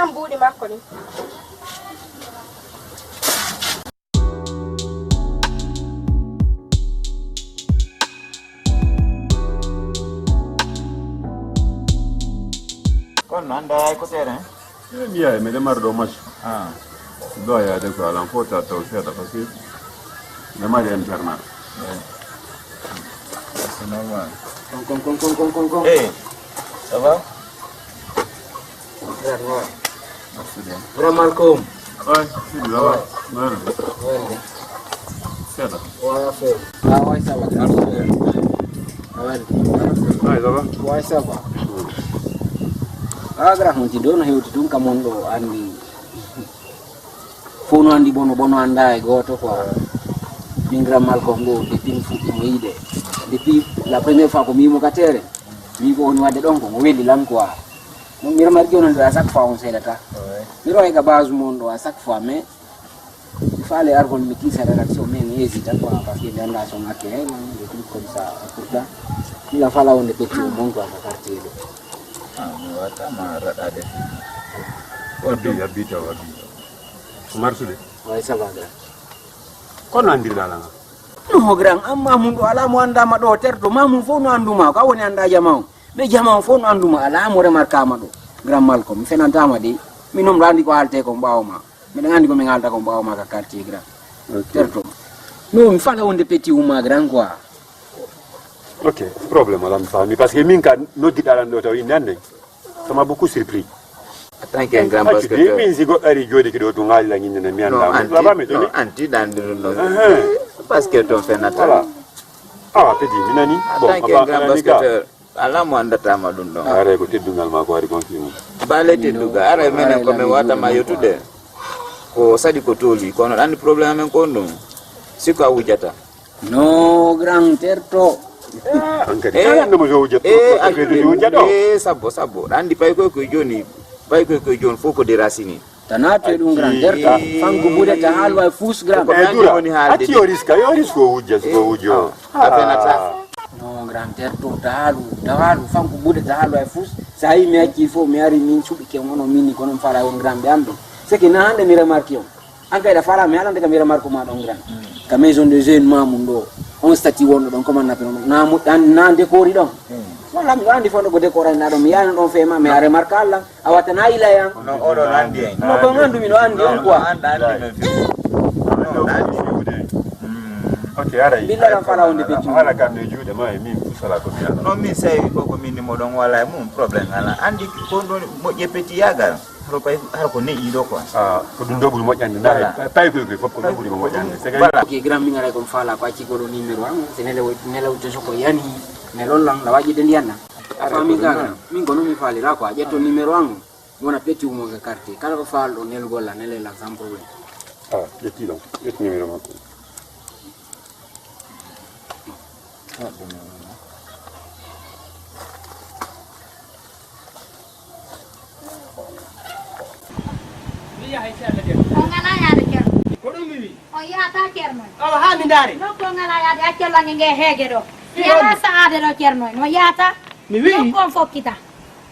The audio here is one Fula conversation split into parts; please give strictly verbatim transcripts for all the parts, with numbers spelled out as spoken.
An buuɗi makko ni. Kono noon, anndaa hay ko seeɗa heen? Eey, mi yahay, miɗo mari ɗo match. Ah. Ɗo yaade ko alan fof ta taw seeɗa, parce que miɗo mari internat. Eey. C'est normal. Kon, kon, kon. Hey, ça va? Merci bien. Grand Malcom. Ouais, c'est bien. Ouais. Merde. Merde. C'est ça. Ouais, affaire. Ah ouais, ça va. Merci. Ah ouais. Ouais, ça va. Ouais, ça va. Ah, grand, on ti dono hewti tun kam on ɗo anndi. Fof no anndi bono, bono anndaa e gooto quoi. Min grand Malcom ɗo, depuis mi fuɗɗi mo yiide. Depuis la première fois ko mi yimo ka terrain. Mi ko woni waɗde ɗon ko mo weli lan quoi. Donc mi remarque on à chaque fois on seeɗata. Ouais. Mi roye ka base mon ɗo à chaque fois, mais il fallait argol mi tisa réaction, mais mi hésita quoi, parce que mi anndaa son akke heen, des trucs comme ça. Pourtant, mi la fala on de petit au monde quoi, ka quartier ɗo. Ah, mi wata ma raɗade. Wabi, wabi taw, wabi taw. Marsude. Way, ça va, grand. Kono anndirɗaa lan? No, grand, amma mun ɗo alaa mo anndaama ɗo terto, ma mun fof no annduma, ko a woni anndaa jama on. Mais jama on fof no annduma, alaa mo remarkaama ɗo. Grand Malcom, mi fenantaama de. Min noon mbiɗa anndi ko haalte ko ɓaawo ma. Miɗa anndi ko min haalta ko ɓaawo ma ka quartier, grand. Ok. Terto. No, mi fala wonde petit umma, grand, quoi. Ok, problème alaa, mi faami. Parce que min ka noddiɗaa lan ɗo taw innde an nden. Ça m'a beaucoup surpris. En tant qu'un grand basketteur. Min si goɗɗo ari jooɗi ki ɗo tun haali lan innde nden, mi anndaa mo. Anti, non, anti ɗan ɗum ɗon. Ehe. Parce que ton fenata. Voilà. Ah, petit, mi nani. En tant qu'un grand basketteur, alaa mo anndataama ɗum ɗon. Aray ko teddungal ma ko ari confirmé. Bale teddugal. Aray menen ko min wata ma yottude. Ko saɗi ko tooli. Kono anndi problème amen ko on ɗum. Si ko a wujata. No, grand terto. Ah, an kadi. Eh, kala no mo jowo jetto, eh, ko kadi jowo jetto. Eh, sabbo, sabbo. Anndi pay koy koy jooni, pay koy koy jooni fof ko derasini. Tana to ɗum grand terto. Fanko bude ta halwa fus grand. Ko nanndi woni haalde. Acci yo riska, yo risko wujja, siko wujjo. A fenata. No, grand terto, ta halu, ta halu, fanko bude ta halwa fus. Sa yi mi acci fof, mi ari min suɓi ke wono mini kono fala on grand ɓe am ɗum. C'est que na hande mi remarque on. An kay ɗa fala mi haalande kam remarque ma ɗon grand. Ka maison de jeune ma mum ɗo. On statut wonɗo ɗon, comment on appelle on? Na mo-, an, na décori ɗon. Wala mi ɗo andi fondo ko décor na ɗon. Mi yana ɗon fe ma, mais a remarque Allah. A watta na ila yan. No, oɗo no andi en. No, ko ngandu mi no andi on quoi. Anda andi men fi. No, andi. Mm. Ok, ara. Billa ran fala wonde petit. Hala kam ne juuɗe ma e min fu sala ko mi ala. No, min sawi ko ko min ni mo ɗon wala e mum problème ala. Andi ko ɗon moƴƴe petit yagal. Haro pay, haro ko ne'i ɗo quoi. Ah, ko ɗum ɗo ɓuri moƴƴande. Voilà. Pay, pay koy koy fof ko ɗum ɓuri mo moƴƴande. C'est que voilà. Ok, grand, min aray kon fala ko acci ko ɗo numéro am. Se nele wo-, nele wo to soko yani, ne lollan, la waji de ndiyan na. Aray ko ɗum. Min kono mi falira quoi. Ƴetto numéro am. Wona petit mo ga quartier. Kala ko fal ɗo nel golla, nele la sans problème. Ah, ƴetti ɗon. Ƴetti numéro makko. Ah, ɗum. Mi yahay si Allah jaɓi. On ngalaa yaade Ceerno. Ko ɗum mi wi. On yahata Ceerno. Awa haa mi ndaare. Nokku on ngalaa yaade, acca lange nge heege ɗo. Mi alaa sa'aade ɗo Ceerno. On yahata. Mi wi. Nokku on fokkita.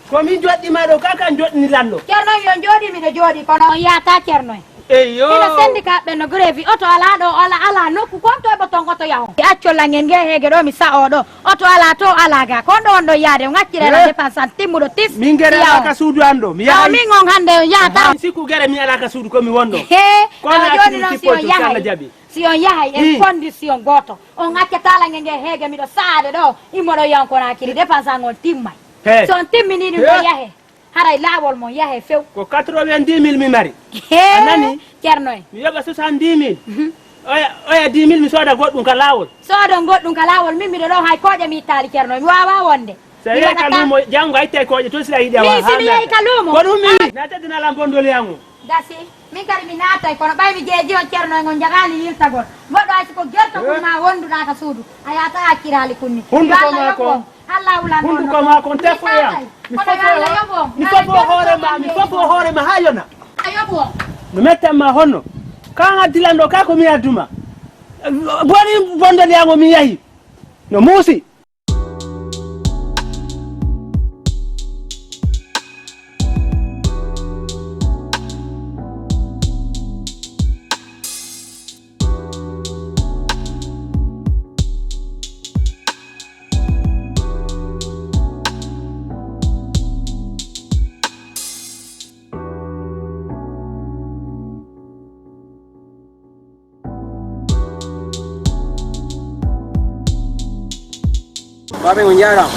Ko min joɗɗi ma ɗo, ka kan joɗɗini lanɗo. Ceerno yo jooɗi, miɗo jooɗi, kono on yahata Ceerno. Eyyo. Hino sendi ka ɓen no grève, oto alaa ɗo, ala, alaa nokku kon to e ɓoton oto yahon. Mi acco lange nge heege ɗo, mi sa'o ɗo. Oto alaa to, alaa ga. Kon ɗo on ɗo yaade, on accira la dépense an timmuɗo tis. Min gere alaa ka suudu an ɗo. Mi yahay. Min on hande on yahata. Aha. Mi sikku gere mi alaa ka suudu ko mi wonɗo. He, kono jooni non si on yahay. Si on yahay en condition gooto. On accata lange nge heege miɗo sa'ade ɗo. Immoɗo yahan Konaakiri, dépense an on timmay. He. Si on timmini ɗum on yahe. Haray laawol mon yahe few. Ko quatre-vingt-dix mille mi mari. He. A nani? Ceerno en. Mi yoɓa soixante-dix mille. Mhm. Oya, oya dix mille mi sooda goɗɗum ka laawol. Soodon goɗɗum ka laawol, min miɗo ɗo hay kooƴe mi ittaali Ceerno en. Mi waawaa wonde. Si a yehi ka luumo, janngo a ittay kooƴe, to si a yiɗi a waawaa. Min si mi yehi ka luumo. Ko ɗum mi wi. Na teddina lan bondol yango. Gasi, min kadi mi naatay, kono ɓay mi jeeji on Ceerno en on jagaani yiltagol. Goɗɗo hay si ko gerto kun ma wonduɗaa ka suudu, a yaata acciraali kunni. Hunduko maa kon. Alla wulan. Hunduko maa kon tefo yam. Mi fofo, mi fofo hoore ma, mi fofo hoore ma haa yona. A yoɓu on. No mettan ma honno. Kan addilan ɗo ka ko mi adduma. Boni bondol yango mi yahi. No muusi. Aɓe on njaaraama.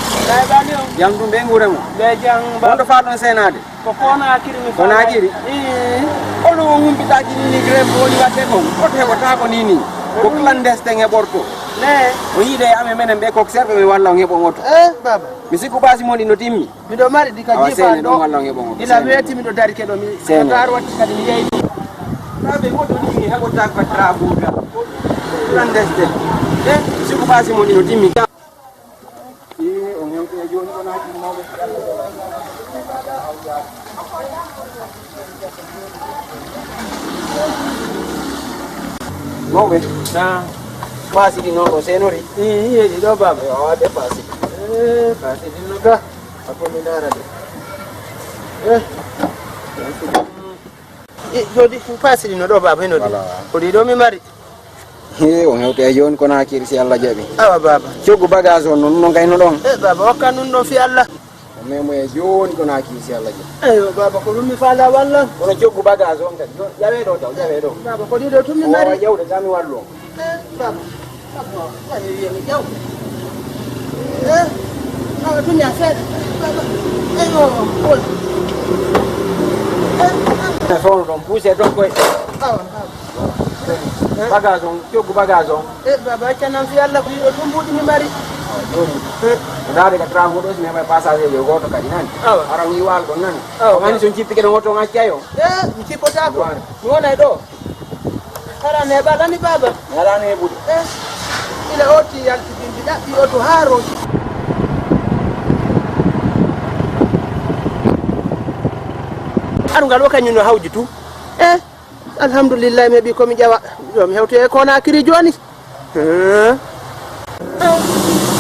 Jam ɗum ɓe nguure mo. Ɓe jam ba. Wonto faa ɗon seenaade. Ko Konaakiri mi faala. Konaakiri? Ii. Ono o humpitaaki ni grève ko woni waɗde kon. Oto heɓotaako ni ni. Ko clandestin e ɓorto. Ne. O yiide e amen menen ɓe kok serɓe mi walla on heɓon oto. Eh, baba. Mi sikku paasi mon ɗi no timmi. Miɗo mari ɗi ka jiifa ɗo. Ɗon walla on heɓon oto. Ila weeti miɗo dari keɗo mi. Sene. Kata ar watti kadi mi yeeyi ɗum. Taa ɓe goɗɗo ni mi heɓotaako ka travaux ga. Clandestin. Eh, mi sikku paasi mon ɗi no timmi. Ii, on hewti e jooni ko naati mawɓe. Mawɓe. Na. Paasi ɗi noon ko seenori. Ii, ii, ɗi ɗo, baaba. Yo, de paasi. Eh, paasi ɗi no ga. Ako mi ndaara de. Eh. Paasi ɗi. I, jooɗi, paasi ɗi no ɗo, baaba, hino ɗi. Voilà. Ko ɗi ɗo mi mari. He, on hewti e jooni Konaakiri, si Allah jaɓi. Awa, baaba. Coggu bagage on noon, noon kay no ɗon. Eh, baaba, hokka nun ɗon fi Allah. O memo e jooni Konaakiri, si Allah jaɓi. Eyo, baaba, ko ɗum mi faala walla? Kono coggu bagage on kadi, jooni, ƴawee ɗo taw, ƴawee ɗo. Baaba, ko ɗi ɗo tun mi mari. O, ƴawde tan mi wallu on. Eh, baba. Baba, wani wiye mi ƴaw. Eh, baba, tun ya seeɗa. Baba, eyo, wol. Eh, baba. Fewno ɗon, puuse ɗon koye. Awa, baba. Bagage on, coggu bagage on. Eh, baba, accanan fi Allah, ko yiɗo tun mbuuɗi mi mari. Jooni. Eh. Ndaade ka travaux ɗo, si mi heɓa passager yo gooto kadi nani. Awa. Ara mi waal ɗon nani. Awa. Ko mani so jippike ɗon oto on accay on. Eh, mi jippotaako. Waare. Mi wonay ɗo. Hara neeɓalani baaba. Hara neeɓude. Eh, ila ooti yalti bimbi ɗaɓɓi oto haa roosi. Arungal o kañum no hawji tu. Eh, alhamdulillahi mi heɓi ko mi ƴawa. Yo mi hewto e Konaakiri jooni. Eh.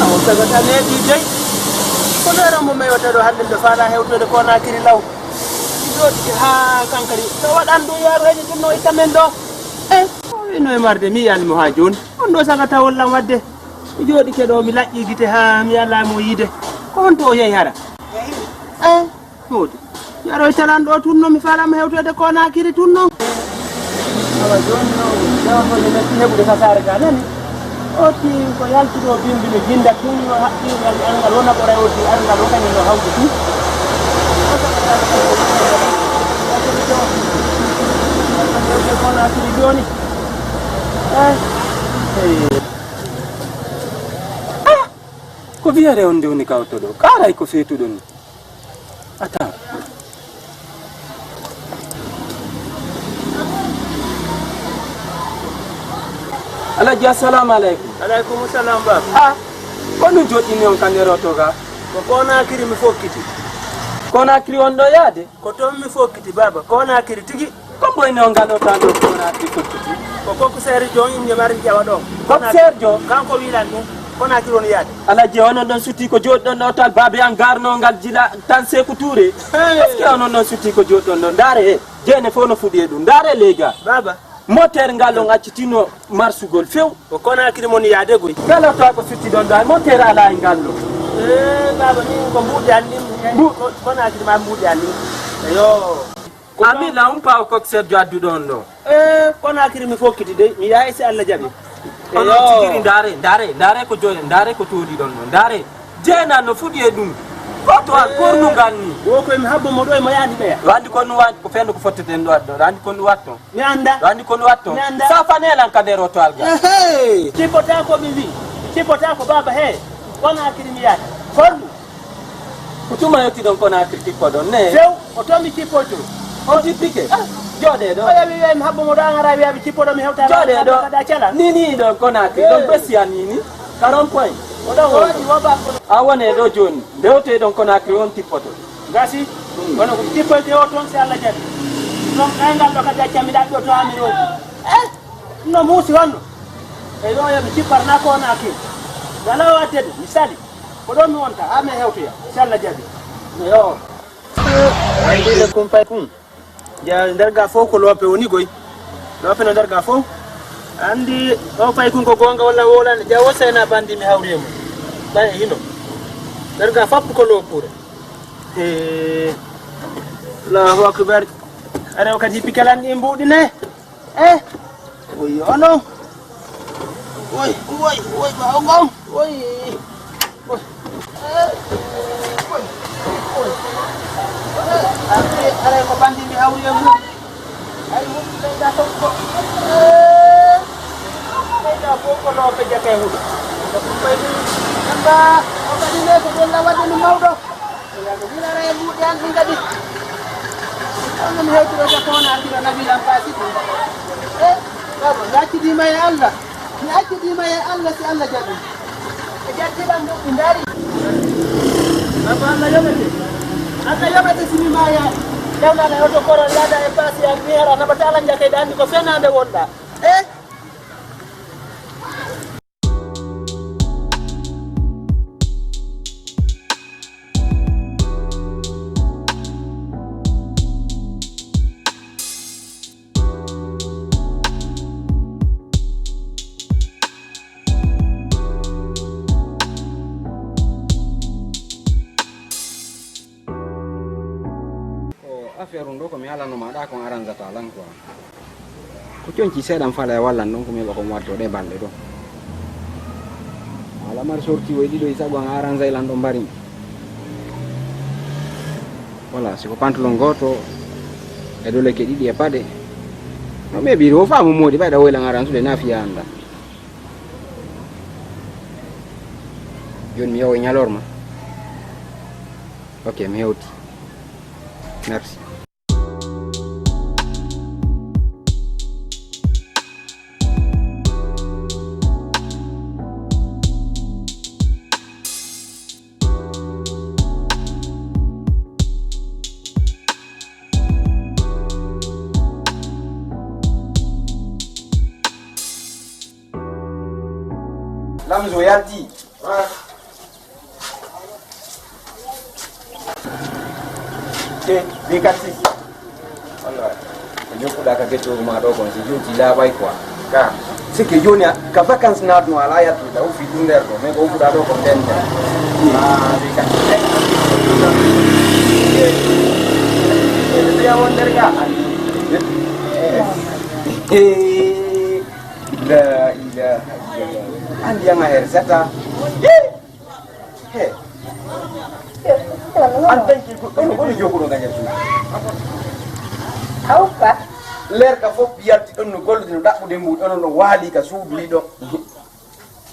Awo tagata neeɓi dey. Ko ɗo rammo mewata ɗo hannde mbe faala hewtoyde Konaakiri law. Jooɗi haa kankari. Ɗo waɗan ɗo yaaru heƴi ɗum no itta men ɗo. Eh, o wino e marde mi yiyani mo haa jooni. On ɗo saga tawol lam wadde. Mi jooɗike ɗo mi laƴƴi gite haa mi alaa mo yiide. Ko honto o yehi hara? Eh, Moodi. Yaroy talan ɗo tun no mi faalama hewtoyde Konaakiri tun non. Awa jooni no jawaboje metti heɓude ka saare ga nani. O ti ko yaltuɗo bimbi no jinda tun no haqqi ngal angal wona ko rewti angal wona ni no hawti tun. Konaakiri jooni. Eh. Eh. Ah! Ko wiyere on ndewni kawto ɗo? Kaaray ko feetuɗon ni. Ata. Alhaji, assalamu aleykum. Aleykum salam, baba. Ah, ko ɗum joɗɗinmi on ka nder oto ga? Ko Konaakiri mi fokkiti. Konaakiri on ɗo yaade? Ko toon mi fokkiti, baba. Konaakiri tigi. Ko boyno ngal o tan ɗo Konaakiri fokkiti? Ko kokku seeri joon inde mari jawa ɗo. Kokku seeri joon? Kanko wilan ɗum. Konaakiri on yaade. Alhaji, onon ɗon suti ko jooɗi ɗon ɗo tan, baabe an garno ngal jila tan Seeku Tuure. Hey! Est-ce que onon ɗon suti ko jooɗi ɗon ɗo? Ndaare he, jeene fof no fuɗi e ɗum. Ndaare lega. Baba. Moteur ngal on accitino marsugol few. Ko Konaakiri mon yaade goy. Kala to ko sutti ɗon ɗo, moteur ala e ngal ɗo. Eh, baba, min ko mbuuɗi an ɗin. Mbu- Ko- Konaakiri ma mbuuɗi an ɗin. Yo. Ko Ami ɗon- la umpa o kok Serjo adduɗo on ɗo. Eh, Konaakiri mi fokkiti dey, mi yahay si Allah jaɓi. Onon tigiri ndaare, ndaare, ndaare ko joy, ndaare ko tooli ɗon ɗo, ndaare. Jeenan no fuɗi e ɗum. Ko to an kornugal ni. Wo ko mi habbo mo ɗo e mo yaani ɓeya. Ɗo andi ko nu wa-, ko fendo ko fotteten ɗo addo, ɗo andi ko nu watto. Mi anda. Ɗo andi ko nu watto. Mi anda. Sa fanelan ka nder oto alga. Ehe. Cippota ko ɓe wi. Cippota ko baba he. Konaakiri mi yaade. Kornu. Ko tuma yottiɗon Konaakiri tippoɗon ne? Few, ko to mi tippoyto. On tippike? Ah. Jooɗee ɗo. Oya mi wiya mi habbo mo ɗo an ara wiya mi tippoɗo mi hewta. Jooɗee ɗo. Kada cala. Ni ni ɗon Konaakiri, ɗon Eh. Besiya ni ni. Ka rond point. O ɗon woni. Woni wo ba ko. A wone ɗo jooni. Nde wottoyɗon Konaakiri on tippoto. Gasi. Hmm. Kono ko tippoyte o toon si Allah jaɓi. Ɗon kay ngal ɗo kadi accami ɗaɗɗo to ami ɗo. Eh! No muusi honno? E ɗo yo mi tipparna Konaakiri. Ngalaa o adde ɗum, mi sali. Ko ɗo mi wonta, haa mi hewtoya, si Allah jaɓi. Yo. Andi le kumpay kun. Ja, nder ga fof ko loope woni goy. Loope no nder ga fof. Andi, o pay kun ko goonga walla wolande. Ja, o seyna bandi mi hawri e mum. Ɓay e hino. Nder ga fof ko loopure. He. Allahu akbar. Are o kadi hippi kalan ɗi mbuuɗi ne. Eh. Oy, ono. Oy, oy, oy, ɓaawo ngon. Oy. Oy. Aray ko bandi mi hawri e mum. Ay mum ɓeyda tokko. Ɓeyda fof ko loope jaka e huɗo. Ko ɗum ɓeydi. Amba o kadi ne ko golla wadde no mawɗo. Ko yalɗo winara e mbuuɗe an ɗum kadi. Ɗum ɗum hewtiro jaka wona andira nabilan pasi ɗum. E baba mi accudima e Allah. Mi accudima e Allah si Allah jaɓi. E jattiɗam moƴƴi ndaari. Baba Allah yoɓete. Allah yoɓete si mi maayaani. Dewnaɗa e oto koron yaada e paasi an mi hara naɓa talan jakayɗa anndi ko fenaande wonɗa. E Ko affaire um ɗo ko mi alanoma ɗa kon aranzata lan quoi. Ko conci seeɗan fala e wallan ɗon ko mi heɓa ko mi watto ɗe balɗe ɗo. Alamar sorti woy ɗiɗo e sago an aranzay lan ɗo mbari. Voilà, siko pantalon goto e doleke ɗiɗi e paɗe. No ɓe ɓiri o faamu moodi ɓayɗa woylan aransude na fiya anda. Joni mi yawoy ñalorma. Ok, mi hewti. Merci. Lamzo yalti. Te be ka six. Walla ko jokkuɗa ka gettoru ma ɗo kon si juuti laaɓay quoi. Ka sike joni ka vacances naatno ala yaltude a ufi ɗum nder ɗo mais ko ufuɗa ɗo ko nden nden. Ah, be ka six. Ɓeya won nder ga. La ilaha illallah. Andi yanga her setta. He. An danki goɗɗo no woni joguɗo gañal suudu. Hawka. Lerka fof yalti ɗon no gollude no ɗaɓɓude mbuuɗi onon ɗon waali ka suudu liɗo.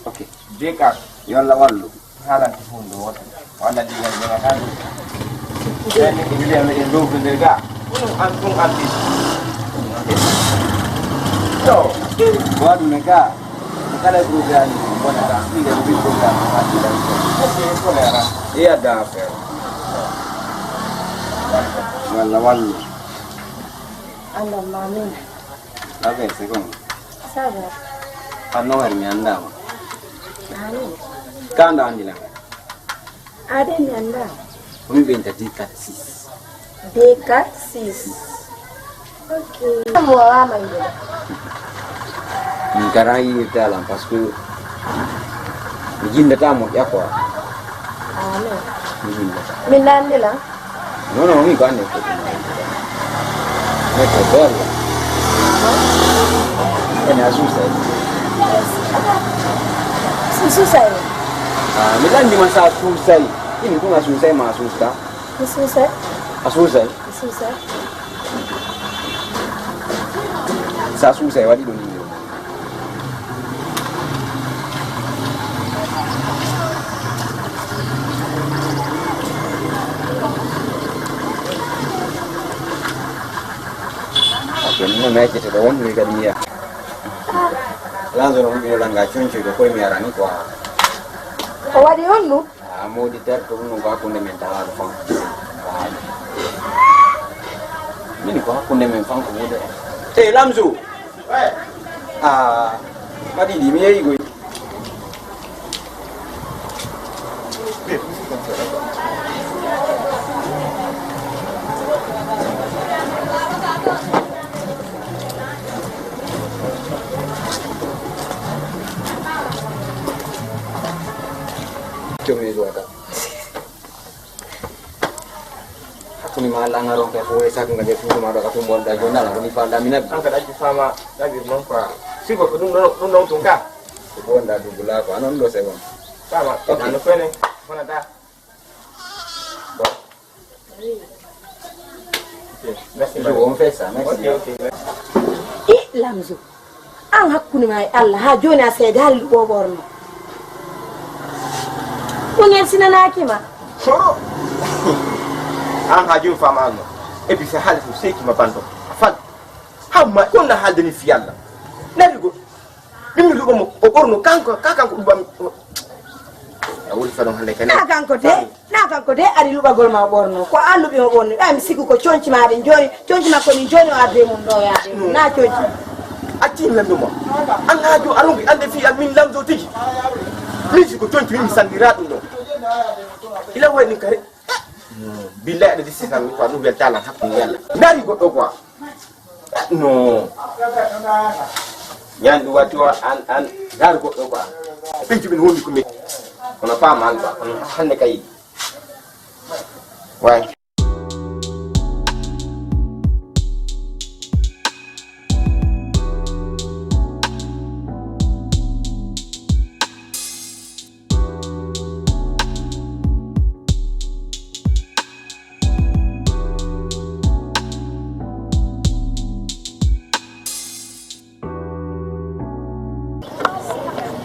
Ok. Be ka yo Allah wallu. Haalante huunde wootere. Walla ndiyan jogata ɗum. Ɓen ko wiyam eɗen ndowtondir ga. Ɗum an ɗum addi. Yo. Waɗu ne ga. Kala groupe ani bonata. Ɓiɗen ɓiɗɗo ga. Addi ɗan. Ese kolera. Iya da affaire. Walla wallu. Allah mamin. Affaire c'est comme. Ça va. Anno war mi andama. Ani. Kanda andila. Ade mi anda. Ko mi ɓeyta deux quatre six. Deux quatre six. Ok. Mo wawama yiɗude. Min kara yiɗirta lan par ce que mi jindata moƴƴa quoi. Ah non. Mi jindata. Min nandi lan. Non non mi ko ande ko ɗum. Mais ko bella. Ene a suusay. Si suusay. Ah, mi landi ma sa suusay. Ini kuma suusay ma suusa. Mi suusay. A suusay. Mi suusay. Sa suusay waɗi ɗum ni. Ok, min no mi accete ɗo wonde kadi mi yiya. Lanzo no wiɗo langa concoy ko koye mi arani quoi. Ko waɗi on ɗum? Ah, moodi darto ɗum non ko hakkunde men tan haala fan. Min ko hakkunde men fan ko wude. Te lamso. Ah, waɗi ɗi mi yeyi koy. Comi zuwa ka. Hakkunde ma Allah ngaron kay fof e sago ngaje suudu ma ɗo ka tumbolɗa joni ala woni falɗa mi nabi. An kadi accu fama ɗaɓir noon quoi. Sigo ko ɗum ɗon ɗum ɗon tun ka. Ko bonɗa dugula ko anon ɗo c'est bon. Fama. Ok. Ano fene. Honata. Merci, on fait ça. Merci. Ok, ok, merci. I Lamzo. An hakkunde ma e Allah, haa jooni a seedaali ɗum o ɓorno. Ɗum yaltinanaaki ma. Soro. An haa jooni faamaano. Et puis, c'est haalde ɗum seeki ma banndo. A fal. Hamma, ɗum na haalde ni fi Allah. Nari go. Ɗum mi luɓa mo, o ɓorno kanko, ka kanko ɗum ɓami. A woni fa ɗon hannde kadi. Na kanko de, na kanko de ari luɓagol ma o ɓorno. Ko an luɓi mo ɓorno. Ɓay mi sikku ko conci ma ɗen jooni, conci ma ko min jooni o arde mum ɗo yaade mum. Na conci. Acci min ɗum. An haa jo arongi ande fi an min Lamzo tigi. Min si ko conci min mi sanndiraa ɗum ɗo. Ila wayni kare. Billahi aɗa disi tan quoi, ɗum weltaala hakkunde yalla. Ndaari goɗɗo quoi. No. Ñande watti o an, an, ndaari goɗɗo quoi. Ɓen cuɓin woni ko metti. Kono paama an quoi. Kono hannde kay. Way.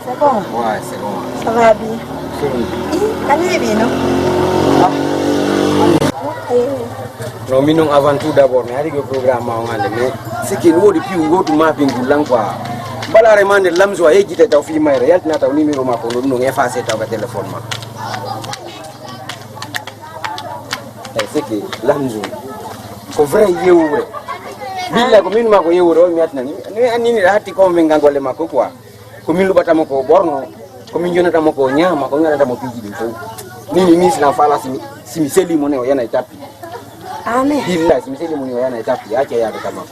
C'est bon. Ouais, c'est bon. Ça va bien. Ih, a neeɓi no? Eh. No, min noon avant tout d'abord mi ari ko programme ma on hannde, mais c'est que woodi piw gootu ma pingul lan quoi. Balaare ma nde Lamzo a yejjita taw fii mayre, yaltina taw numéro ma ko ɗum ɗum effacé taw ka téléphone ma. Eh, c'est que Lamzo ko vrai yewre. Billahi ko min ma ko yewre o mi atnani. Mi annini da hatti ko min ga golle makko quoi. Ko min luɓata mo ko ɓorno, ko min jonata mo ko ñaama, ko min waɗata mo piiji ɗin fof. Min mi miisilan faala si mi, si mi seli mo ne o yana e tappi. Amen. Billahi si mi seli mo ne o yana e tappi, acca yaade kama.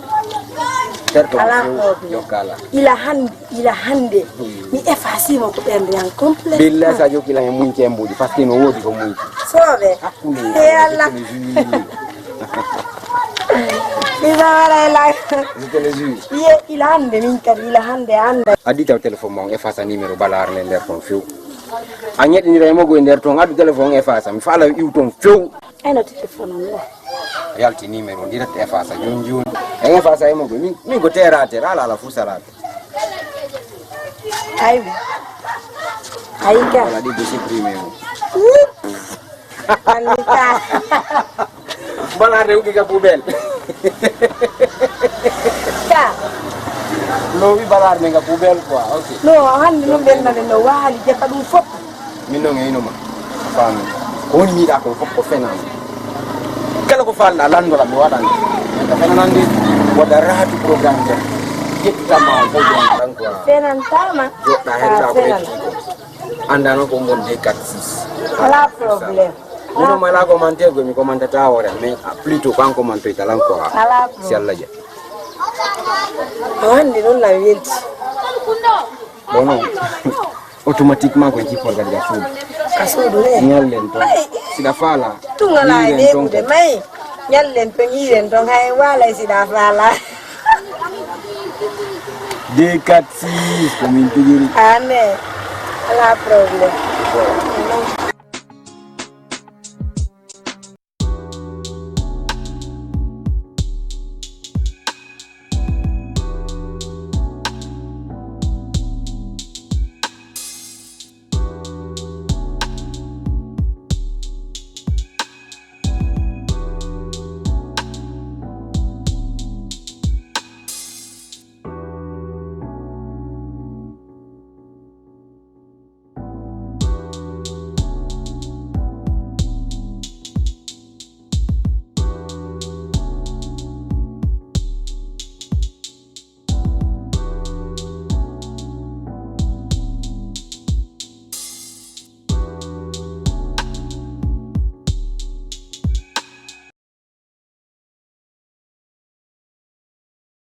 Terto Ala fof, problème. Yokkala. Ila hannde, ila hannde. Hmm. Mi effacé mo ko ɓernde an complètement. Billahi sa jokki lan e muñce mbuɗi, parce que no woodi ko muñce. Sooɓe. Hakkunde. He Allah. Hakkunde juwi. Mi waray la. Je te le jure. Ye ila hannde min kadi, ila hannde annda. Addi taw téléphone ma on efface numéro balaar nde nder ton few. A ñeɗinira e mogo e nder ton, addu téléphone efface, mi faala iw ton few. Ay no téléphone on no. Yalti numéro direct efface joni joni. E efface e mogo, min, min ko terre à terre, ala ala fou salade. Aywa. Ayi ka. Wala ɗi ko supprimé o. Anni ka. Balaar nde huɓi ka poubelle. Ka. Lowi balaar nde ka poubelle quoi, ok. No, hannde noon ɓernde no waali, jaka ɗum fof. Min noon e ino ma. Faami. Ko woni miiɗa ko fof ko fenande. Kala ko faalɗa lanndoɗa mi waɗan. Min ka fenanande wadda rahatu programme jam. Ƴettitama on fof jam tan quoi. Fenantama. Joɗɗa hen ka ko fenan. Ƴetti ko. Annda noon ko mbon deux quatre six. Ala problème. Mino mala commentaire ko mi commentata hoore am, mais plutôt ko an commentoyta lan quoi. Ala problème. Si Allah ja. O hannde noon na welti. Bon non. Automatiquement ko jippor kadi ka suudu. Ka suudu ne? Ñallen ton. Ay. Siɗa faala. Tun ala e yiiren ton neeɓude kadi. May. Ñallen ton yiiren ton hay waalay siɗa faala. Deux quatre six ko min pijiri. Ane. Ala problème.